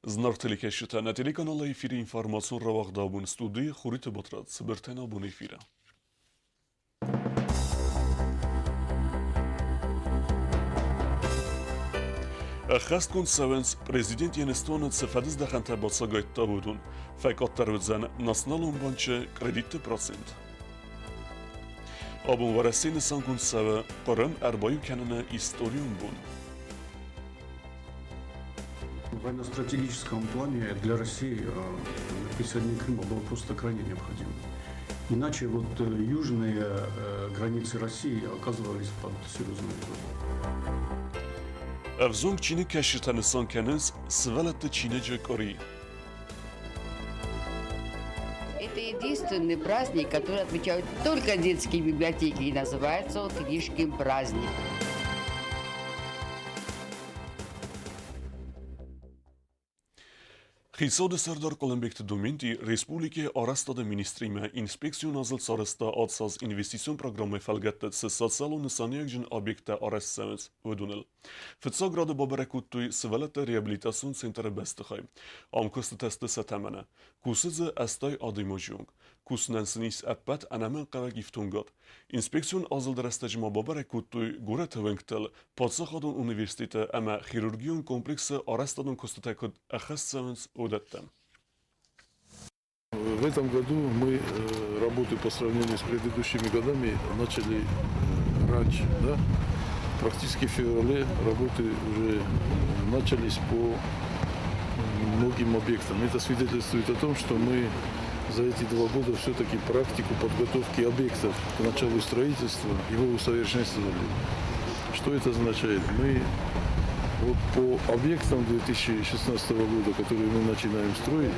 Зынаргъ телекӕсджытӕ, нӕ телеканалы эфиры информацион рауагъдабон студийы Хуриты Батрадз цыбыртӕн абон эфиры. Ӕххӕстгонд цӕуынц президент Йеныстоны цы фӕдыздӕхӕнтӕ бацагайдта, уыдон. Фӕкъаддӕр уыдзӕн Националон банчы кредитты процент. Абон Уӕрӕсейы нысангонд цӕуы Хъырым ӕрбаиу кӕныны историон бон. В военно-стратегическом плане для России присоединение Крыма было просто крайне необходимо. Иначе вот южные границы России оказывались под серьезной угрозой. Ӕвзонг чиныгкӕсджытӕ нысан кӕнынц сывӕллӕтты чиныджы къуыри. Это единственный праздник, который отмечают только детские библиотеки, и называется он «Книжкин праздник». Хицауады сӕрдар Хъуылымбегты Доменти республикӕйы арӕзтады министримӕ инспекцион азылд сарӕзта ацаз инвестицион программӕйы фӕлгӕтты цы социалон нысаниуӕгджын объекттӕ арӕзт цӕуынц, уыдоныл. Фыццаг рады бабӕрӕг кодтой сывӕллӕтты реабилитацион центры бӕстыхай. Ам куыстытӕ сты сӕ тӕмӕны. Кусы дзы 80 адӕймаджы онг. Кусынӕн сын ис ӕппӕт ӕнӕмӕнгхъӕуӕг ифтонгад. Инспекцион азылды рӕстӕджы ма бабӕрӕг кодтой горӕты уӕнгтыл паддзахадон университеты ӕмӕ хирургион комплексы арӕзтадон куыстытӕ куыд ӕххӕст цӕуынц, уыдӕттӕ. В этом году мы работу по сравнению с предыдущими годами начали раньше. Да? Практически в феврале работы уже начались по многим объектам. Это свидетельствует о том, что мы за эти 2 года все-таки практику подготовки объектов к началу строительства его усовершенствовали. Что это означает? Мы вот по объектам 2016 года, которые мы начинаем строить,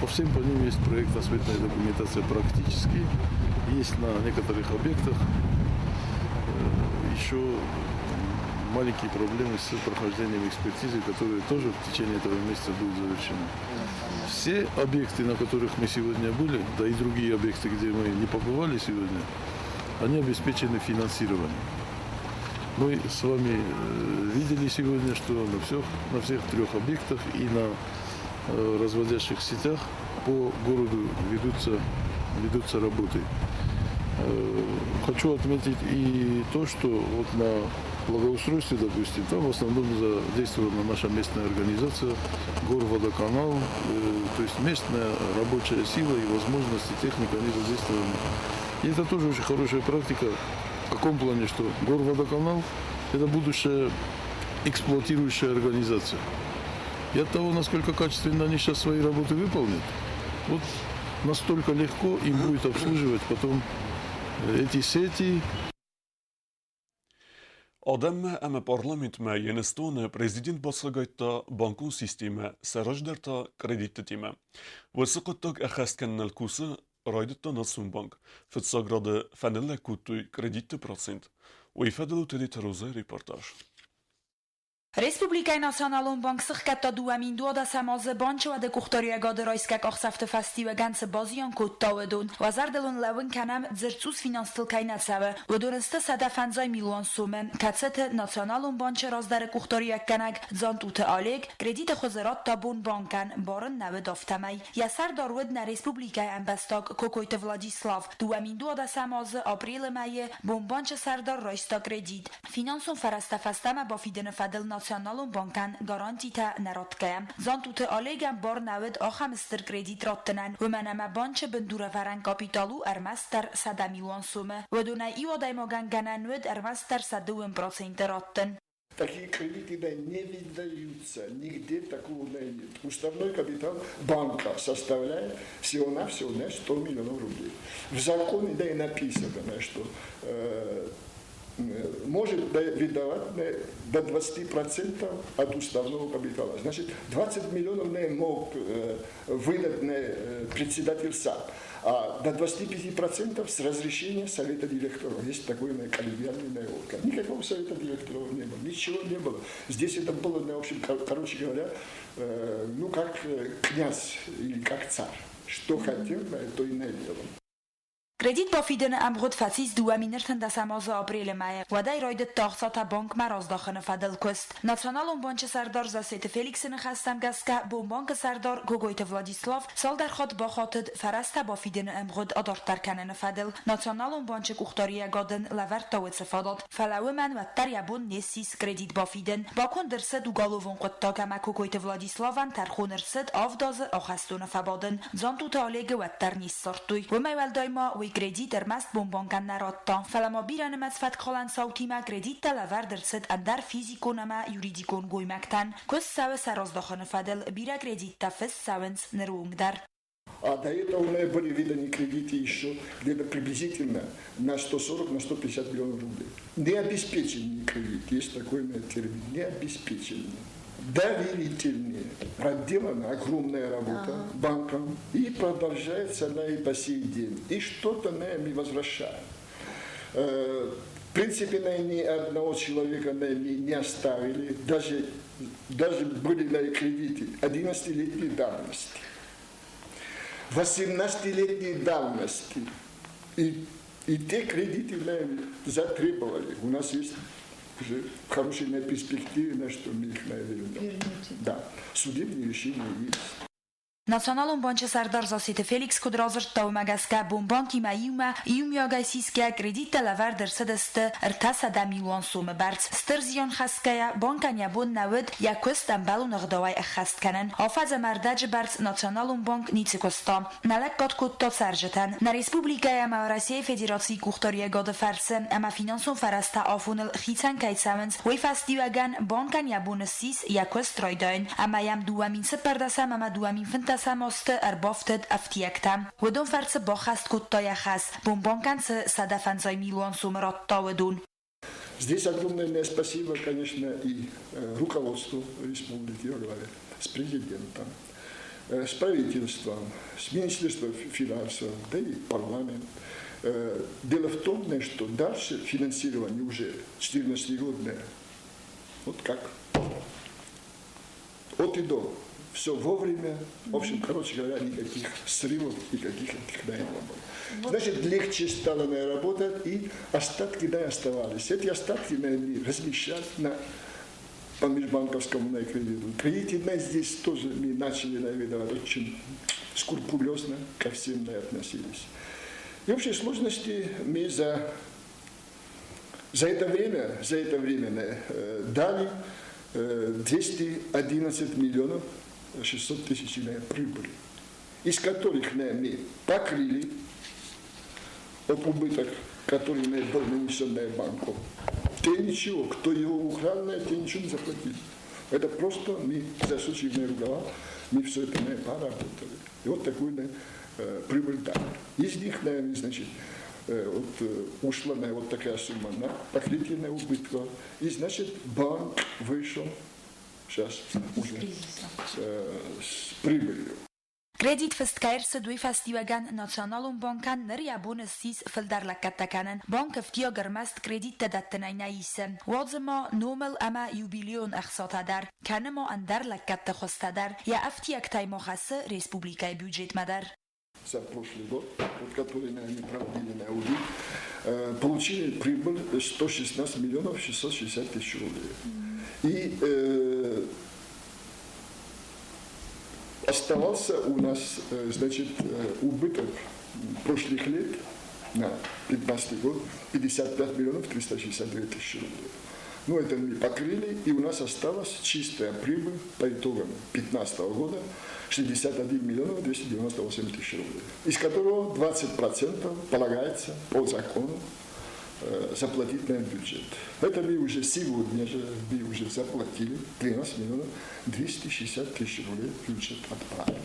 по всем по ним есть проектно-сметная документация практически. Есть на некоторых объектах еще маленькие проблемы с прохождением экспертизы, которые тоже в течение этого месяца будут завершены. Все объекты, на которых мы сегодня были, да и другие объекты, где мы не побывали сегодня, они обеспечены финансированием. Мы с вами видели сегодня, что на всех трех объектах и на разводящих сетях по городу ведутся работы. Хочу отметить и то, что вот на благоустройстве, допустим, там в основном задействована наша местная организация, Горводоканал, то есть местная рабочая сила и возможности, техника, они задействованы. И это тоже очень хорошая практика. В каком плане, что Горводоканал – это будущая эксплуатирующая организация. И от того, насколько качественно они сейчас свои работы выполнят, вот настолько легко им будет обслуживать потом эти сети. Адӕммӕ ӕмӕ парламентмӕ Йеныстоны президент бацагайдта банкон системӕ сӕ раздӕр та кредиттытимӕ. Уыцы хъуыддаг ӕххӕст кӕныныл кусы райдыдта Национ банк. Фыццаг рады фӕныллӕг кодтой кредитты процент. Уый фӕдыл у Тедеты Розайы репортаж. Республикӕйы Националон банк сыхгӕдта 2012 азы банчы уӕды къухдариуӕгады райсгӕ къахдзӕфты фӕстиуӕгӕн цы базиан кодта, уыдон. Уӕ зӕрдыл уын лӕууын кӕнӕм, дзырдцъус финанстыл кӕй нӕ цӕуы, уыдон сты 150 милуан сомы, кӕцыты Националон банчы раздӕры къухдариуӕггӕнӕг Дзантъуты Олег кредиты хуызы радта Бонбанкӕн, бар ын нӕ уыд афтӕмӕй. Йӕ сӕрдар уыд нӕ республикӕйы ӕмбӕстаг Кокойты Владислав. 2012 азы апрелы мӕйы Бонбанчы сӕрдар райста кредит. Финансон фӕрӕзтӕ фӕстӕмӕ бафидыны фӕдыл Националон банкӕн гарантитӕ нӕ ратгӕйӕ, Дзантуты Олегӕн бар нӕ уыд ахӕм стыр кредит раттынӕн, уымӕн ӕмӕ банчы бындурӕвӕрӕн капитал у ӕрмӕстдӕр 100 милуан сомы. Уыдонӕй иу адӕймагӕн гӕнӕн уыд ӕрмӕстдӕр сӕ 2% раттын. Такие кредиты, да, не выдаются, нигде такого нет. Уставной капитал банка составляет всего-навсего 100 миллионов рублей. В законе, да, и написано, что может выдавать до 20% от уставного капитала. Значит, 20 миллионов не мог выдать председатель сам, а до 25% с разрешения совета директоров. Есть такой коллегиальный орган. Никакого совета директоров не было, ничего не было. Здесь это было, в общем, короче говоря, ну, как князь или как царь. Что хотел, то и делал. Кредит бафидыны ӕмгъуыд фӕцис 2013 азы апрелы мӕйы. Уӕдӕй райдыдта ӕхцатӕ банкмӕ раздахыны фӕдыл куыст. Националон банчы сӕрдар Зассеты Феликсы ныхӕстӕм гӕсгӕ, Бонбанкы сӕрдар Гогойты Владислав цалдӕр хатт бахатыд фӕрӕзтӕ бафидыны ӕмгъуыд адарддӕр кӕныны фӕдыл. Националон банчы къухдариуӕгад ын лӕвӕрдта уыцы фадат, фӕлӕ уымӕн уӕддӕр йӕ бон не ссис кредит бафидын. Баконд ӕрцыд уголовон хъуыддаг ӕмӕ Кокойты Владиславӕн тӕрхон ӕрцыд 7 азы ахӕстоны фӕбадын. Дзантуты Олегы уӕддӕр не ссардтой. Уымӕй уӕлдай ма уый кредит ӕрмӕст бонбанкӕн нӕ радта, фӕлӕ ма бирӕнымӕц фӕткхалӕн цаутимӕ кредиттӕ лӕвӕрд ӕрцыд ӕндӕр физикон ӕмӕ юридикон гоймӕгтӕн. Куыст цӕуы сӕ раздахыны фӕдыл, бирӕ кредиттӕ фыст цӕуынц ныры онг дӕр. А до этого у меня были выданы кредиты еще где-то приблизительно на 140, на 150 миллионов рублей. Необеспеченный кредит, есть такой термин, необеспеченный. Доверительные. Проделана огромная работа банком, и продолжается она и по сей день. И что-то мы возвращаем. В принципе, ни одного человека не оставили, даже были на кредиты 11-летней давности, 18-летней давности. И те кредиты затребовали. У нас есть уже хорошие на перспективе, на что мы их вернем. Да, судебные решения есть. Националон банчы сӕрдар Зассеты Феликс куыд радзырдта, уымӕ гӕсгӕ Бонбанкимӕ иумӕ иумиагӕй сисгӕ кредиттӕ лӕвӕрд ӕрцыдысты 300 милуан сомы бӕрц. Стыр зиан хӕсгӕйӕ, банкӕн йӕ бон нӕ уыд йӕ куыст ӕмбӕлон ӕгъдауӕй ӕххӕст кӕнын. Афӕдз ӕмӕ ӕрдӕджы бӕрц Националон банк ницы куыста. Нӕ лӕггад кодта цӕрджытӕн. Нӕ республикӕйы ӕмӕ Уӕрӕсейы Федерацийы къухдариуӕгады фӕрцы ӕмӕ финансон фӕрӕзтӕ афоныл хицӕн кӕй цӕуынц, уый фӕстиуӕгӕн банкӕн йӕ бон ссис йӕ куыст райдайын ӕмӕ йӕм 2014 ӕмӕ 2015 азты ӕрбафтыд ӕфтиӕгтӕ. Уыдон фӕрцы баххӕст кодта йӕ хӕс, бонбанкӕн цы 150 милуан сомы радта, уыдон. Здесь огромное спасибо, конечно, и руководству республики во главе с президентом, с правительством, с Министерством финансов, да и парламент. Дело в том, что дальше финансирование уже 14-годное, вот как от и до, все вовремя, в общем, короче говоря, никаких срывов, никаких этих, да, не было. Значит, легче стало, наверное, работать, и остатки, да, оставались. Эти остатки, наверное, размещать по межбанковскому на кредиту. Кредиты на здесь тоже мы начали, наверное, выдавать очень скрупулезно, ко всем, наверное, относились. И в общей сложности мы за это время дали 211 миллионов 600 тысяч прибыли, из которых мы покрыли от убыток, который был нанесен банком. Те ничего, кто его украл, те ничего не заплатили. Это просто мы засучили рукава, мы все это поработали. И вот такую прибыль дали. Из них, наверное, значит, вот, ушла на вот такая сумма на покрытие убытка. И, значит, банк вышел сейчас уже с прибылью. Кредит фыст кӕй ӕрцыд, уый фӕстиуӕгӕн Националон банкӕн ныр йӕ бон ссис фылдӕр лӕггӕдтӕ кӕнын. Банк ӕфтиаг ӕрмӕст кредиттӕ дӕттынӕй нӕ исы. Уадзы ма номыл ӕмӕ юбилейон ӕхцатӕ дӕр, кӕны ма ӕндӕр лӕггӕдты хуызтӕ дӕр. Йӕ ӕфтиӕгтӕй ма хӕссы республикӕйы бюджетмӕ дӕр. За прошлый год, вот который они проводили на аудит, получили прибыль 116 миллионов 660 тысяч рублей. И оставался у нас, значит, убыток прошлых лет на 15 год 55 миллионов 362 тысячи рублей. Ну, это мы покрыли, и у нас осталась чистая прибыль по итогам 2015 года 61 миллионов 298 тысяч рублей, из которого 20% полагается по закону заплатить на бюджет. Это мы уже сегодня же мы уже заплатили 13 миллионов 260 тысяч рублей в бюджет отправили.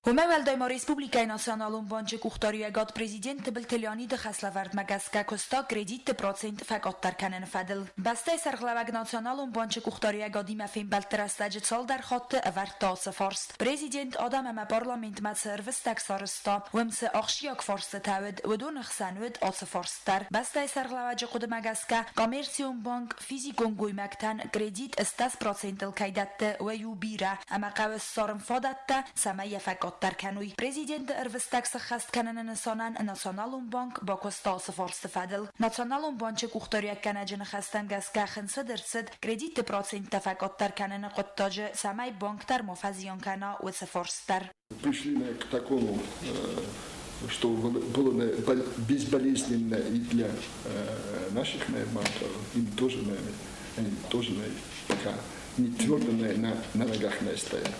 Уымӕй уӕлдай ма республикӕйы Националон банчы къухдариуӕгад президент Тыбылты Леониды хӕслӕвӕрдмӕ гӕсгӕ куыста кредитты процент фӕкъаддӕр кӕныны фӕдыл. Бӕстӕйы сӕргълӕууӕг Националон банчы къухдариуӕгадимӕ фембӕлдты рӕстӕджы цалдӕр хатты ӕвӕрдта ацы фарст. Президент адӕм ӕмӕ парламентмӕ цы ӕрвыстӕг сарӕзта, уым цы ахсджиаг фарстытӕ уыд, уыдоны хсӕн уыд ацы фарст дӕр. Бӕстӕйы сӕргълӕууӕджы хъуыдымӕ гӕсгӕ, коммерцион банк физикон гоймӕгтӕн кредит 80 процентыл кӕй дӕтты, уый у бирӕ, ӕмӕ хъӕуы ссарын фадӕттӕ, цӕмӕй йӕ фӕкъаддӕр. фӕкъаддӕр кӕной. Президенты ӕрвыстӕг сыххӕст кӕныны нысанӕн Националон банк бакуыста ацы фарсты фӕдыл. Националон банчы къухдариуӕггӕнӕджы ныхӕстӕм гӕсгӕ хынцыд ӕрцыд кредитты проценттӕ фӕкъаддӕр кӕныны хъуыддаджы, цӕмӕй банк дӕр ма фӕзиан кӕна уыцы фарст дӕр. Пришли к такому, что было безболезненно и для наших банков, им тоже, они тоже пока не твердо на ногах стоят.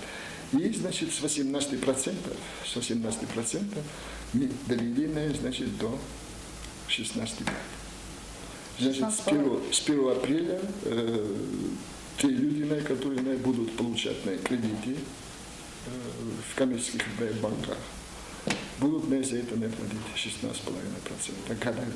И, значит, с 18%, с 18% мы довели, значит, до 16,5. Значит, с 1 апреля те люди, которые будут получать кредиты в коммерческих банках, будут за это платить 16,5% годовых.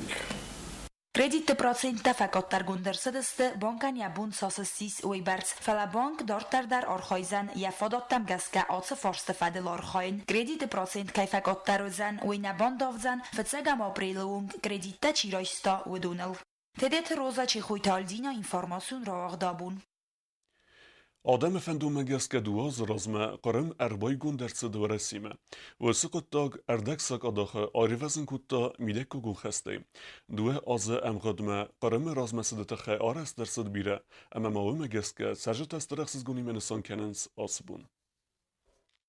Кредитты проценттӕ фӕкъаддӕргонд ӕрцыдысты, банкӕн йӕ бон цас ссис, уыйбӕрц. Фӕлӕ банк дарддӕр дӕр архайдзӕн йӕ фадӕттӕм гӕсгӕ ацы фарсты фӕдыл архайын. Кредиты процент кӕй фӕкъаддӕр уыдзӕн, уый нӕ бандавдзӕн, фыццӕгӕм апрелы онг кредиттӕ чи райста, уыдоныл. Тедеты Роза, Чехойты Альдина, информацион рауагъд абон. Адӕмы фӕндонмӕ гӕсгӕ 2 азы размӕ Хъырым ӕрбайгонд ӕрцыд Уӕрӕсемӕ. Уыцы хъуыддаг ӕрдӕгсакъадахы аирвӕзын кодта мидӕггагон хӕстӕй. 2 азы ӕмгъуыдмӕ Хъырымы размӕцыды тыххӕй арӕзт ӕрцыд бирӕ, ӕмӕ ма уымӕ гӕсгӕ цӕрджытӕ стыр ӕхсызгонимӕ нысан кӕнынц ацы бон.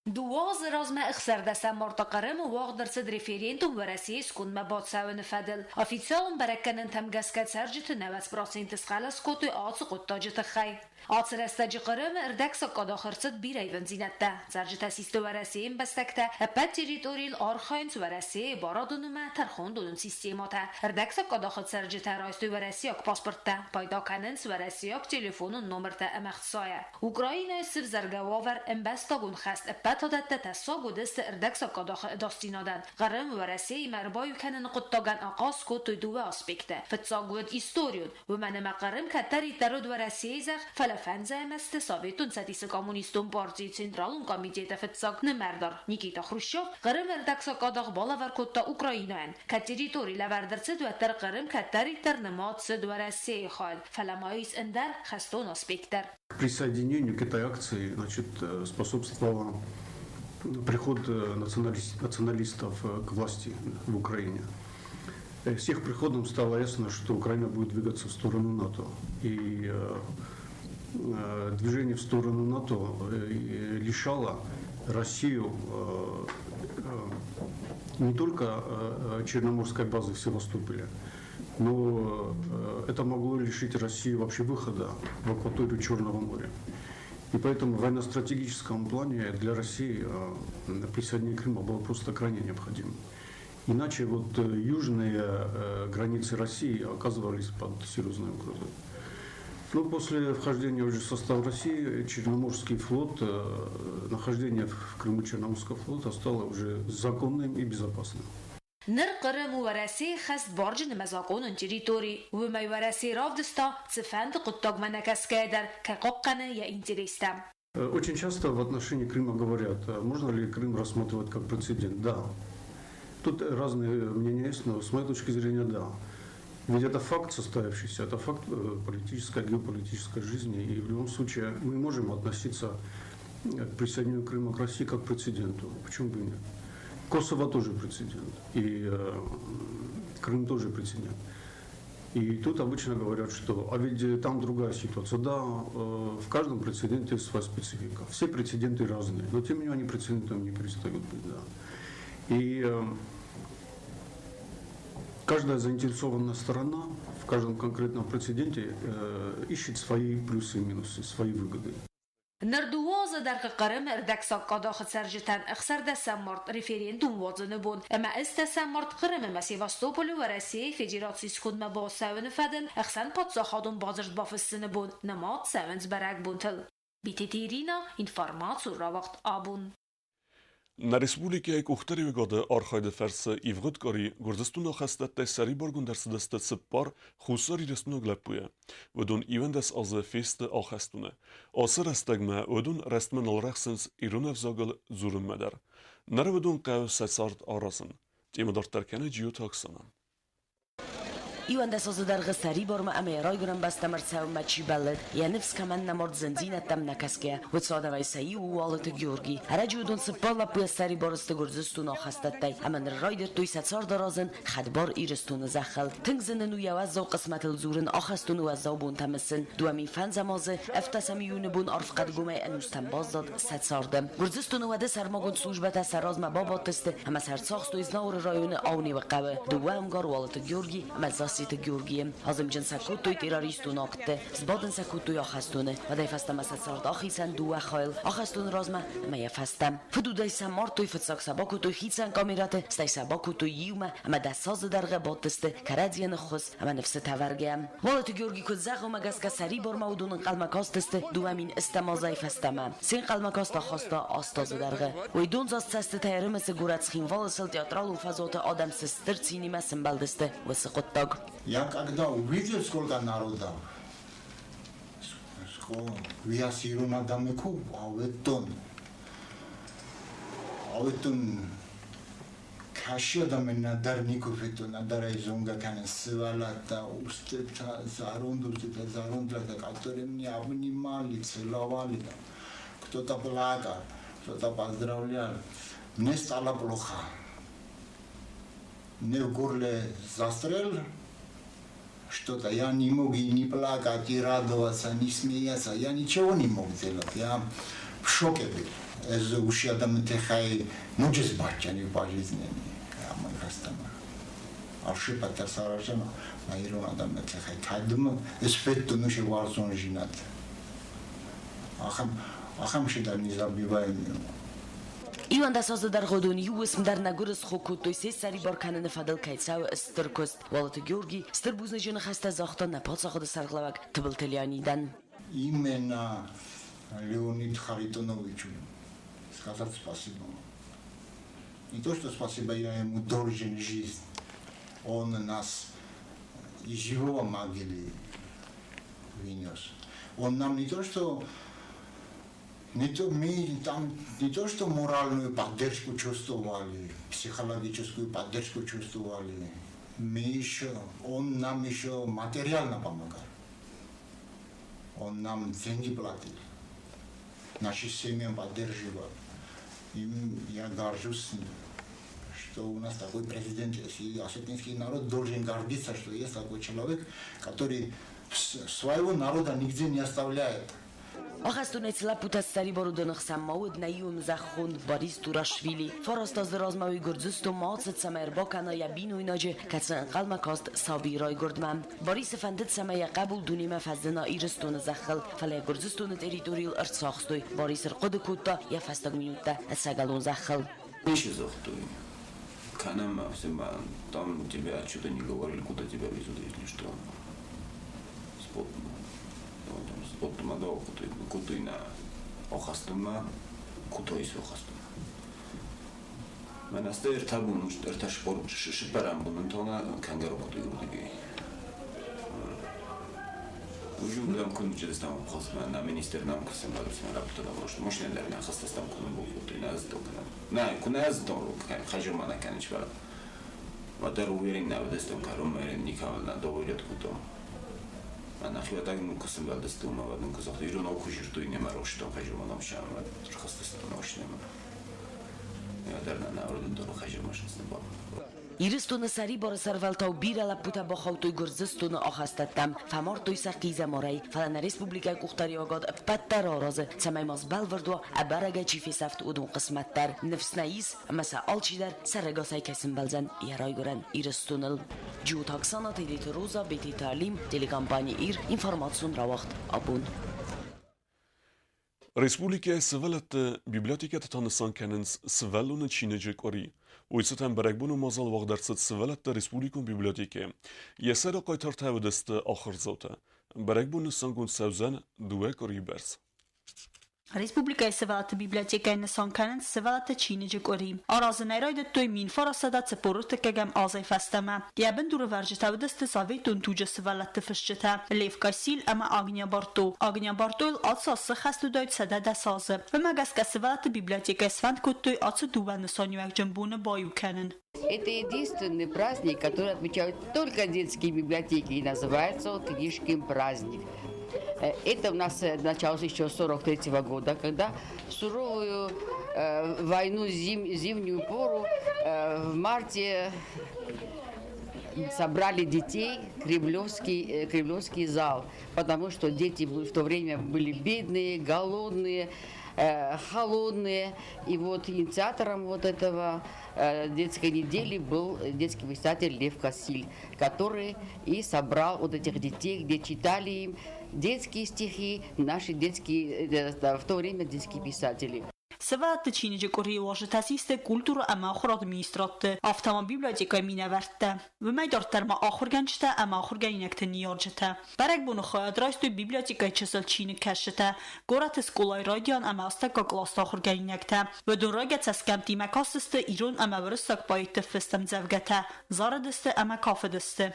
2 азы размӕ 16 марты Хъырымы уагъд ӕрцыд референдум Уӕрӕсейы скондмӕ бацӕуыны фӕдыл. Официалон бӕрӕггӕнӕнтӕм гӕсгӕ цӕрджыты 90% схъӕлӕс кодтой ацы хъуыддаджы тыххӕй. Ацы рӕстӕджы Хъырымы ӕрдӕгсакъадахы ӕрцыд бирӕ ивындзинӕдтӕ. Цӕрджытӕ систы Уӕрӕсейы ӕмбӕстӕгтӕ, ӕппӕт территорийыл архайынц Уӕрӕсейы барадон ӕмӕ тӕрхондонон системӕтӕ. Ӕрдӕгсакъадахы цӕрджытӕ райстой уӕрӕсейаг паспорттӕ, пайда кӕнынц уӕрӕсейаг телефонон номыртӕ ӕмӕ ӕхцайӕ. Украинӕйы сывзӕргӕ уавӕр ӕмбӕстагон хӕст ӕппӕт адӕттӕ тӕссаг уыдысты ӕрдӕгсакъадахы ӕдасдзинадӕн. Хъырым Уӕрӕсеимӕ ӕрбаиу кӕныны хъуыддагӕн ахъаз кодтой дыууӕ аспекты. Фыццаг уыд историон, уымӕн ӕмӕ Хъырым кӕддӕриддӕр уыд Уӕрӕсейы зӕхх, фӕлӕ фӕндзайӕм азты Советон Цӕдисы Коммунистон партийы Централон комитеты фыццаг нымӕрдар Никита Хрущев Хъырым ӕрдӕгсакъадах балӕвар кодта Украинӕйӕн. Кӕд территори лӕвӕрд ӕрцыд, уӕддӕр Хъырым кӕддӕриддӕр нымад цыд Уӕрӕсейы хайыл, фӕлӕ ма ис ӕндӕр хӕстон аспект дӕр. К присоединению к этой акции, значит, способствовало приход националистов к власти в Украине. С их приходом стало ясно, что Украина будет двигаться в сторону НАТО. И движение в сторону НАТО лишало Россию не только Черноморской базы в Севастополе, но это могло лишить Россию вообще выхода в акваторию Черного моря. И поэтому в военно-стратегическом плане для России присоединение Крыма было просто крайне необходимо. Иначе вот южные границы России оказывались под серьезной угрозой. Ну, после вхождения уже в состав России Черноморский флот, нахождение в Крыму Черноморского флота стало уже законным и безопасным. Ныр Хъырым у Уӕрӕсейы хӕстбарджын ӕмӕ закъонон территори. Уымӕй Уӕрӕсе равдыста, цыфӕнды хъуыддагмӕ нӕ кӕсгӕйӕ дӕр, кӕй хъахъхъӕны йӕ интерестӕ. Очень часто в отношении Крыма говорят, можно ли Крым рассматривать как прецедент? Да. Тут разные мнения есть, но с моей точки зрения, да. Ведь это факт состоявшийся, это факт политической, геополитической жизни. И в любом случае мы можем относиться к присоединению Крыма к России как к прецеденту. Почему бы и нет? Косово тоже прецедент. И Крым тоже прецедент. И тут обычно говорят, что а ведь там другая ситуация. Да, в каждом прецеденте своя специфика. Все прецеденты разные, но тем не менее они прецедентом не перестают быть. Да. И каждая заинтересованная сторона в каждом конкретном прецеденте ищет свои плюсы и минусы, свои выгоды. Ныр 2 азы дӕргъы Хъырымы ӕрдӕгсакъадахы цӕрджытӕн 16 март референдум уадзыны бон ӕмӕ 10 март Хъырым ӕмӕ Севастополы Уӕрӕсейы Федерацийы скондмӕ бацӕуыны фӕдыл ӕхсӕнпаддзахадон бадзырд бафыссыны бон нымад цӕуынц бӕрӕгбонтыл. Битеты Ирина, информацион рауагъд абон. Нӕ республикӕйы къухдариуӕгады архайды фӕрцы ивгъуыд къуыри Гуырдзыстоны ахӕстӕттӕй сӕрибаргонд ӕрцыдысты цыппар хуссарирыстойнаг лӕппуйӕ. Уыдон 11 азы фесты ахӕстоны. Ацы рӕстӕгмӕ уыдон рӕстмӕ нал рӕхсынц ирон ӕвзагыл дзурынмӕ дӕр. Ныр уыдон хъӕуы сӕ цард аразын. Темӕ дарддӕр кӕны Джиоты Оксана. 11 азы дӕргъы сӕрибармӕ ӕмӕ йӕ райгуырӕн бӕстӕм ӕрцӕуынмӕ чи бӕллыд, йӕ ныфс кӕмӕн нӕ мард зындзинӕдтӕм нӕ кӕсгӕйӕ, уыцы адӕмӕй сӕ иу у Уалыты Георги. Ӕрӕджы уыдон цыппар лӕппуйӕ ссӕрибар сты Гуырдзыстоны ахӕстӕттӕй ӕмӕ ныр райдыдтой сӕ цард аразын хӕдбар Ирыстоны зӕххыл. Тынг зын ын у йӕ уӕззау хъысмӕтыл дзурын, ахӕстоны уӕззау бонтӕ мысын. 2005 азы ӕвддӕсӕм июны бон арф хъӕдгомӕй ӕнустӕм баззад сӕ царды. Гуырдзыстоны уӕды сӕрмагонд службӕтӕ сӕ размӕ бабадтысты ӕмӕ сӕ ӕрцахстой Знауыры районы Аунеуы хъӕуы дыууӕ ӕмгар Уалыты Георги ӕмӕ Зассеты Георгийы. Азымджын сӕ кодтой террористон актты, сбадын сӕ кодтой ахӕстоны. Уӕдӕй фӕстӕмӕ сӕ цард ахицӕн дыууӕ хайыл, ахӕстоны размӕ ӕмӕ йӕ фӕстӕ. Фыдудӕй сӕ мардтой, фыццаг сӕ бакодтой хицӕн камерӕты, стӕй сӕ бакодтой иумӕ ӕмӕ 10 азы дӕргъы бадтысты кӕрӕдзийӕн ӕххуыс ӕмӕ ныфсытӕ вӕргӕ. Уалыты Георги куыд зӕгъы, уымӕ гӕсгӕ сӕрибармӕ уыдон ӕнхъӕлмӕ кастысты 2000 азӕй фӕстӕмӕ. Се нхъӕлмӕ каст ахаста 8 азы дӕргъы. Уый дондзаст цӕстытӕй ӕрымысы горӕт Цхинвалы сыл театралон фӕзуаты адӕм цы стыр цинимӕ сӕмбӕлдысты, уыцы хъуыддаг. Я когда увидел, сколько народа, виас ирон адӕмы ку ауыдтон, ауыдтон Кӕсы адӕмы нӕдӕр никуы федтон, нӕдӕр ӕй зонгӕ кӕнын сывӕллӕттӕ, устытӕ, зӕронд устытӕ, зӕронд лӕгтӕ, которые мне обнимали, целовали, там, кто-то плакал, кто-то поздравлял. Мне стало плохо. Мне в горле застрял что-то. Я не мог и не плакать, и радоваться, не смеяться. Я ничего не мог делать. Я в шоке был. Ez уыцы адӕмы тыххӕй ноджы сбадтӕн по жизни амӕй фӕстӕмӕ. Ӕфсымӕртӕ саразӕм мӕ ирон адӕмы тыххӕй. Кӕд мын ысфедтон уыцы уарзондзинад. Ахӕм, ахӕм цыдӕр не забиваем. 11 азы дӕргъы уыдон иу уысм дӕр нӕ гуырысхо кодтой се ссӕрибар кӕныны фӕдыл кӕй цӕуы стыр куыст. Уалыты Георги стыр бузныджы ныхӕстӕ загъта нӕ паддзахады сӕргълӕууӕг Тыбылты Леонидӕн. Именно Леонид Харитоновичу сказать спасибо. Не то, что спасибо, я ему должен жизнь. Он нас из живого могилы вынес. Он нам не то, что не то, мы там не то, что моральную поддержку чувствовали, психологическую поддержку чувствовали, мы еще, он нам еще материально помогал. Он нам деньги платил, наши семьи поддерживал. И я горжусь с ним, что у нас такой президент есть. И осетинский народ должен гордиться, что есть такой человек, который своего народа нигде не оставляет. Ахӕстонӕй цы лӕппутӕ ссӕрибар уыдоны хсӕн ма уыд нӕ иу ӕмзӕххон Борис Турашвили. 9 азы размӕ уый Гуырдзыстонмӕ ацыд, цӕмӕй ӕрбакӕна йӕ бинойнаджы, кӕцы ӕнхъӕлмӕ каст сабийы райгуырдмӕ. Борисы фӕндыд, цӕмӕй йӕ хъӕбул дунемӕ фӕзына Ирыстоны зӕххыл, фӕлӕ йӕ Гуырдзыстоны территорийыл ӕрцахстой. Борис ӕрхъуыды кодта йӕ фӕстаг минуттӕ ӕцӕгӕлон зӕххыл. Вещи захтой. Канам там тебя что-то не говорили, куда тебя везут, если что. Спотма да кутуйна охастума кутоис охастума. Мэн аста эрта бун эрта шпор шипарам бун тона кангаро кутуй гудиги. Ужум дам кун чедестам хосма на министр нам касем балсен работа да вош мошне дар на хастастам кун бу кутуй на аз докана. На кун аз дору хажурмана канич бала. Вадар уверен на вдестам карум мерен никавал на доводят кутом. ნახევარ ნუკასემ გადასტუმავად ნუკასახ ირონ ოქუჟირტუინე მაროშტო ხაჟურმანამ შამა ხასტასტო ნოშნემა. Ядерна орден ხაჟურმაშნსნება. Ирыстоны сӕрибары сӕрвӕлтау бирӕ лӕппутӕ бахаудтой Гуырдзыстоны ахӕстӕттӕм, фӕмардтой сӕ хъизӕмарӕй, фӕлӕ нӕ республикӕйы къухдариуӕгад ӕппӕт дӕр аразы, цӕмӕй ма сбӕлвырд уа, ӕбӕрӕгӕй чи фесӕфт, уыдон хъысмӕт дӕр. Ныфс нӕ ис, ӕмӕ сӕ алчидӕр сӕрӕгасӕй кӕй сӕмбӕлдзӕн йӕ райгуырӕн Ирыстоныл. Джиоты Оксана, Тедеты Роза, Бететы Алим, телекомпани Ир, информацион рауагъд Абон. Республикӕйы сывӕллӕтты библиотекӕты та нысан кӕнынц сывӕллоны чиныджы къуыри. Уый цытӕн бӕрӕгбоны мадзал уагъд ӕрцыд сывӕллӕтты республикон библиотекӕйы. Йӕ сӕры хъайтартӕ уыдысты ахуырдзаутӕ. Бӕрӕгбон нысангонд цӕудзӕн дыууӕ къуырийы бӕрц. Республикӕйы сывӕллӕтты библиотекӕйы нысан кӕнынц сывӕллӕтты чиныджы къуыри. Аразынӕй райдыдтой 1943 азӕй фӕстӕмӕ. Йӕ бындурӕвӕрджытӕ уыдысты советон туджы сывӕллӕтты фысджытӕ Лев Кассиль ӕмӕ Агния Барто. Агния Бартойыл ацы аз сыххӕст уыдаид 110 азы. Уымӕ гӕсгӕ сывӕллӕтты библиотекӕйы сфӕнд кодтой ацы дыууӕ нысаниуӕгджын боны баиу кӕнын. Это единственный праздник, который отмечают только детские библиотеки, и называется он «Книжкин праздник». Это у нас началось еще с 1943 года, когда в суровую войну, зимнюю пору, в марте собрали детей в Кремлевский зал, потому что дети в то время были бедные, голодные, холодные. И вот инициатором вот этого детской недели был детский писатель Лев Кассиль, который и собрал вот этих детей, где читали им детские стихи, наши детские, в то время детские писатели. Сывӕллӕтты чиныджы къуырийы уазджытӕ систы культурӕ ӕмӕ ахуырады министрадты, афтӕ ма библиотекӕйы минӕвӕрттӕ. Уымӕй дарддӕр ма ахуыргӕнджытӕ ӕмӕ ахуыргӕнинӕгты ныййарджытӕ. Бӕрӕгбоны хайад райстой библиотекӕйы чысыл чиныгкӕсджытӕ, горӕты скъолайы райдиан ӕмӕ астӕуккаг къласты ахуыргӕнинӕгтӕ. Уыдон райгӕ цӕсгӕмттимӕ кастысты ирон ӕмӕ уырыссаг поэтты фыст ӕмдзӕвгӕтӕ, зарыдысты ӕмӕ кафыдысты.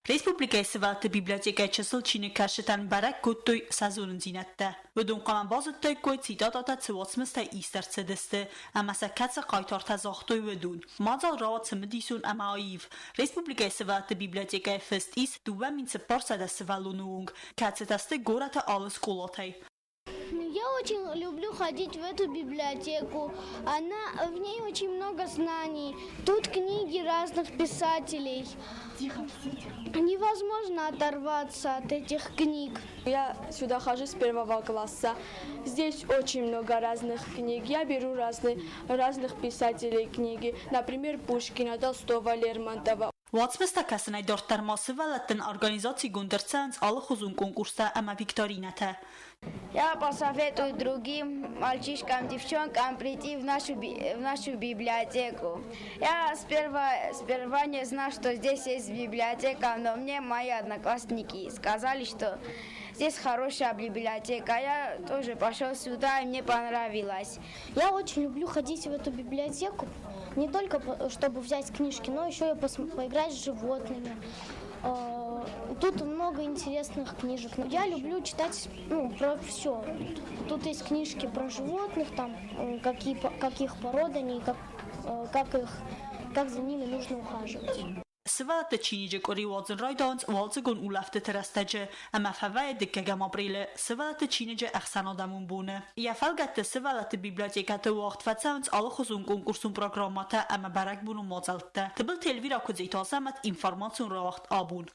Республикӕйы сывӕллӕтты библиотекӕйы чысыл чиныгкӕсджытӕн бӕрӕг кодтой сӕ зонындзинӕдтӕ. Уыдон хъуамӕ базыдтаиккой, цитатӕтӕ цы уацмыстӕй ист ӕрцыдысты ӕмӕ сӕ кӕцы хъайтартӕ загътой, уыдон. Мадзал рауад цымыдисон ӕмӕ аив. Республикӕйы сывӕллӕтты библиотекӕйы фыст ис 2400 сывӕллоны онг, кӕцытӕ сты горӕты алы скъолатӕй. Я очень люблю ходить в эту библиотеку. Она, в ней очень много знаний. Тут книги разных писателей. Тихо, Невозможно оторваться от этих книг. Я сюда хожу с первого класса. Здесь очень много разных книг. Я беру разных писателей книги. Например, Пушкина, Толстого, Лермонтова. Уацмыстӕ кӕсынӕй дарддӕр ма сывӕллӕттӕн организацигонд ӕрцӕуынц алыхуызон конкурстӕ ӕмӕ викторинӕтӕ. Я посоветую другим мальчишкам, девчонкам прийти в нашу библиотеку. Я сперва не знал, что здесь есть библиотека, но мне мои одноклассники сказали, что здесь хорошая библиотека. Я тоже пошел сюда, и мне понравилось. Я очень люблю ходить в эту библиотеку, не только чтобы взять книжки, но еще и поиграть с животными. Тут много интересных книжек. Я люблю читать, ну, про все. Тут есть книжки про животных, там, каких пород они, как за ними нужно ухаживать. Сывӕллӕтты чиныджы къуыри уадзын райдайынц уалдзыгон улӕфтыты рӕстӕджы ӕмӕ фӕвӕййы дыккӕгӕм апрелы сывӕллӕтты чиныджы ӕхсӕнадӕмон боны. Йӕ фӕлгӕтты сывӕллӕтты библиотекӕты уагъд фӕцӕуынц алыхуызон конкурсон программӕтӕ ӕмӕ бӕрӕгбонон мадзӕлттӕ. Тыбылты Эльвира, Куыдзиты Азӕмӕт, информацион рауагъд «Абон».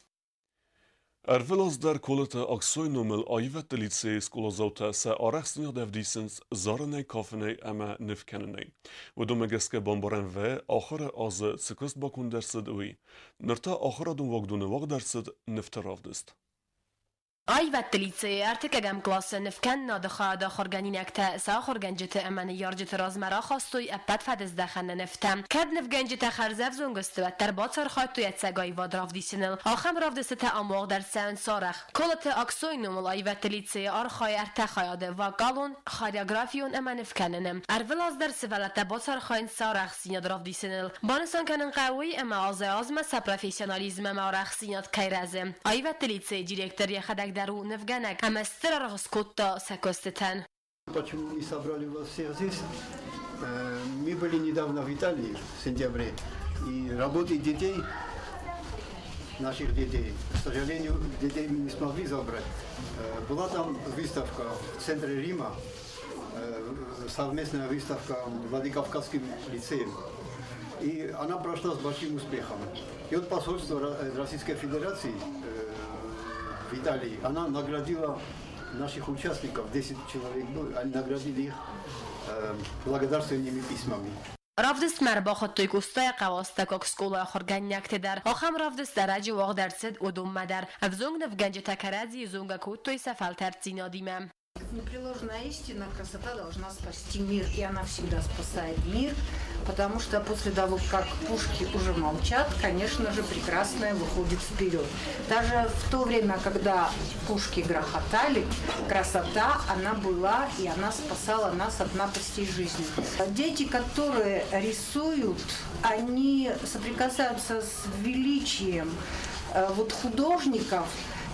Ӕрвылаз дӕр Колыты Аксойы номыл аивӕдты лицейы скъоладзаутӕ сӕ арӕхстдзинад ӕвдисынц зарынӕй, кафынӕй ӕмӕ ныв кӕнынӕй. Уыдонмӕ гӕсгӕ бамбарӕн вӕййы, ахуыры азы цы куыст баконд ӕрцыд, уый. Ныр та ахуырадон уагдоны уагъд ӕрцыд нывты равдыст. Аивӕдты лицейы ӕртыккӕгӕм къласы нывкӕнынады хайады ахуыргӕнинӕгтӕ сӕ ахуыргӕнджыты ӕмӕ ныййарджыты размӕ рахастой ӕппӕт фӕдыздӕхӕны нывтӕ. Кӕд нывгӕнджытӕ хӕрзӕвзонг сты, уӕддӕр бацархайдтой ӕцӕг аивад равдисыныл. Ахӕм равдыстытӕ ам уагъд ӕрцӕуынц арӕх. Колыты Аксойы номыл аивӕдты лицейы архайы ӕртӕ хайады: вокалон, хореографион ӕмӕ нывкӕныны. Ӕрвылаз дӕр сывӕллӕттӕ бацархайынц сӕ арӕхстдзинад равдисыныл. Банысан кӕнын хъӕуы уый, ӕмӕ азӕй-азмӕ сӕ профессионализм ӕмӕ арӕхстдзинад кӕй рӕзы. Аивӕдты лицейы директор йӕхӕдӕг дӕр у нывгӕнӕг ӕмӕ стыр аргъ скодта сӕ куыстытӕн. Почему мы собрали вас всех здесь? Мы были недавно в Италии в сентябре, и работы детей, наших детей, к сожалению, детей мы не смогли забрать. Была там выставка в центре Рима, совместная выставка Владикавказским лицеем. И она прошла с большим успехом. И вот посольство Российской Федерации в Италии, она наградила наших участников, 10 человек было, они наградили их благодарственными письмами. Равдыстмӕ ӕрбахуыдтой Къостайыхъӕуы астӕуккаг скъолайы ахуыргӕнинӕгты дӕр. Ахӕм равдыст ӕрӕджы уагъд ӕрцыд уыдонмӕ дӕр. Ӕвзонг нывгӕнджытӕ кӕрӕдзийы зонгӕ кодтой сӕ фӕлтӕрддзинадимӕ. Непреложная истина, красота должна спасти мир, и она всегда спасает мир, потому что после того, как пушки уже молчат, конечно же, прекрасное выходит вперед. Даже в то время, когда пушки грохотали, красота, она была, и она спасала нас от напастей жизни. Дети, которые рисуют, они соприкасаются с величием вот художников,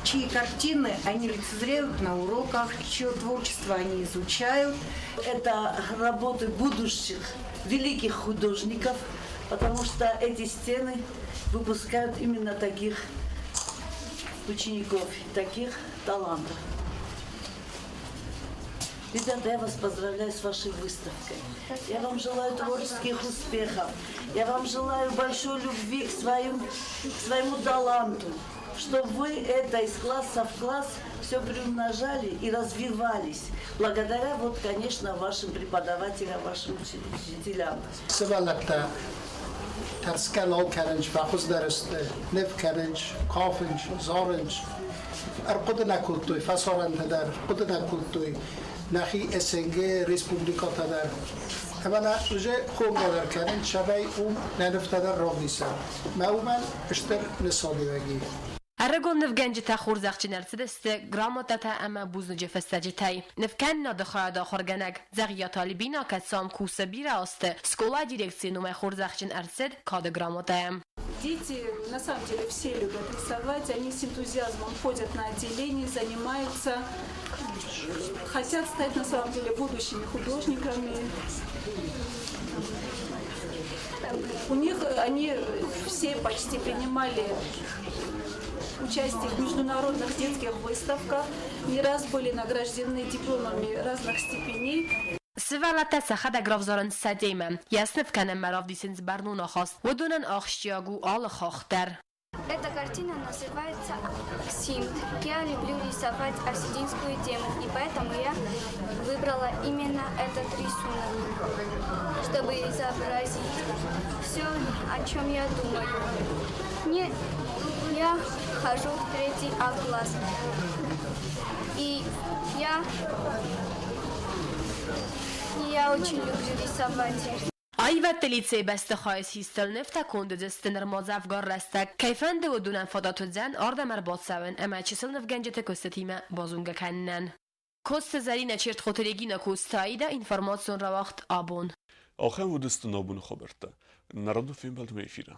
чьи картины они лицезреют на уроках, чье творчество они изучают. Это работы будущих великих художников, потому что эти стены выпускают именно таких учеников, таких талантов. Ребята, я вас поздравляю с вашей выставкой. Я вам желаю творческих успехов. Я вам желаю большой любви к своему таланту, чтобы вы это из класса в класс все приумножали и развивались. Благодаря, вот, конечно, вашим преподавателям, вашим учителям. Сывӕллӕттӕ тӕрсгӕ нал кӕнынц, фӕхуыздӕр сты, ныв кӕнынц, кафынц, зарынц. Ӕрхъуыды нӕ кодтой фӕсарӕнтӕ дӕр, хъуыды нӕ кодтой нӕхи СНГ республикӕтӕ дӕр. Ӕмӕ нӕ уже хонгӕ дӕр кӕнынц, цӕмӕй уым нӕ нывтӕ дӕр равдисӕм. Мӕ уымӕн стыр нысаниуӕг и. Ӕрыгон нывгӕнджытӕ хорзӕхджын ӕрцыдысты грамотатӕ ӕмӕ бузныджы фыстӕджытӕй. Нывкӕнынады хайады ахуыргӕнӕг Дзӕгъиаты Альбина кӕд сӕм кусы бирӕ азты, скъолайы дирекцийы номӕй хорзӕхджын ӕрцыд кады грамотӕйӕ. Дети на самом деле все любят рисовать, они с энтузиазмом ходят на отделение, занимаются, хотят стать на самом деле будущими художниками. У них они все почти принимали участие в международных детских выставках, не раз были награждены дипломами разных степеней. Сывӕллӕттӕ сӕхӕдӕг равзарынц сӕ темӕ, йӕ сныв кӕнынмӕ равдисынц бӕрнон ахаст, уыдонӕн ахсджиаг у алы хахх дӕр. Эта картина называется «Симт». Я люблю рисовать осетинскую тему, и поэтому я выбрала именно этот рисунок, чтобы изобразить все, о чем я думаю. Мне, я хожу в третий А класс, и я очень люблю рисовать. Аивӕдты лицейы бӕстыхайы систыл нывтӕ конд уыдысты нырма дзӕвгар рӕстӕг. Кӕй фӕнды, уыдонӕн фадат уыдзӕн ардӕм ӕрбацӕуын ӕмӕ чысыл нывгӕнджыты куыстытимӕ базонгӕ кӕнынӕн. Коцты Зӕринӕ, Чертхъоты Регинӕ, Коцты Аидӕ, информацион рауагъд Абон. Ахӕм уыдысты нӕ абоны хабӕрттӕ. Нӕ радон фембӕлдмӕ эфиры.